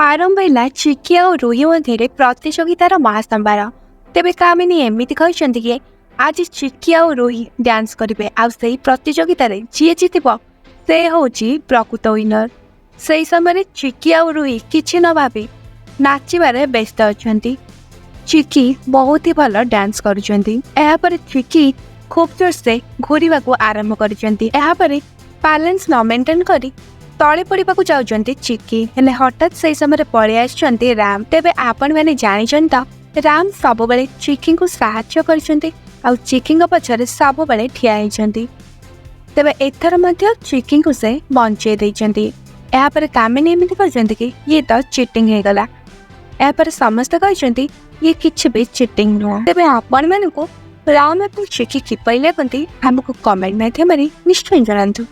ଆରମ୍ଭ ହେଲା ଚିକି ଆଉ ରୁହି ମଧ୍ୟରେ ପ୍ରତିଯୋଗିତାର ମହାସମ୍ଭାର। ତେବେ କାମିନୀ ଏମିତି କହିଛନ୍ତି କି ଆଜି ଚିକି ଆଉ ରୁହି ଡ୍ୟାନ୍ସ କରିବେ, ଆଉ ସେଇ ପ୍ରତିଯୋଗିତାରେ ଯିଏ ଜିତିବ ସେ ହେଉଛି ପ୍ରକୃତ ୱିନର। ସେଇ ସମୟରେ ଚିକି ଆଉ ରୁହି କିଛି ନ ଭାବି ନାଚିବାରେ ବ୍ୟସ୍ତ ଅଛନ୍ତି। ଚିକି ବହୁତ ହି ଭଲ ଡ୍ୟାନ୍ସ କରୁଛନ୍ତି। ଏହାପରେ ଚିକି ଖୁବ୍ ଜୋରସେ ଘୁରିବାକୁ ଆରମ୍ଭ କରିଛନ୍ତି। ଏହାପରେ ବାଲାନ୍ସ ନ ମେଣ୍ଟେନ୍ କରି ତଳେ ପଡ଼ିବାକୁ ଯାଉଛନ୍ତି ଚିକି। ହେଲେ ହଠାତ୍ ସେଇ ସମୟରେ ପଳେଇ ଆସିଛନ୍ତି ରାମ। ତେବେ ଆପଣମାନେ ଜାଣିଛନ୍ତି ତ, ରାମ ସବୁବେଳେ ଚିକିଙ୍କୁ ସାହାଯ୍ୟ କରିଛନ୍ତି ଆଉ ଚିକିଙ୍କ ପଛରେ ସବୁବେଳେ ଠିଆ ହେଇଛନ୍ତି। ତେବେ ଏଥର ମଧ୍ୟ ଚିକିଙ୍କୁ ସେ ବଞ୍ଚେଇ ଦେଇଛନ୍ତି। ଏହାପରେ କାମିନୀ ଏମିତି କହିଛନ୍ତି କି ଇଏ ତ ଚିଟିଂ ହେଇଗଲା। ଏହାପରେ ସମସ୍ତେ କହିଛନ୍ତି, ଇଏ କିଛି ବି ଚିଟିଂ ନୁହଁ। ତେବେ ଆପଣମାନଙ୍କୁ ରାମ ଏବଂ ଚିକି କିପରି ଲାଗନ୍ତି, ଆମକୁ କମେଣ୍ଟ ମାଧ୍ୟମରେ ନିଶ୍ଚୟ ଜଣାନ୍ତୁ।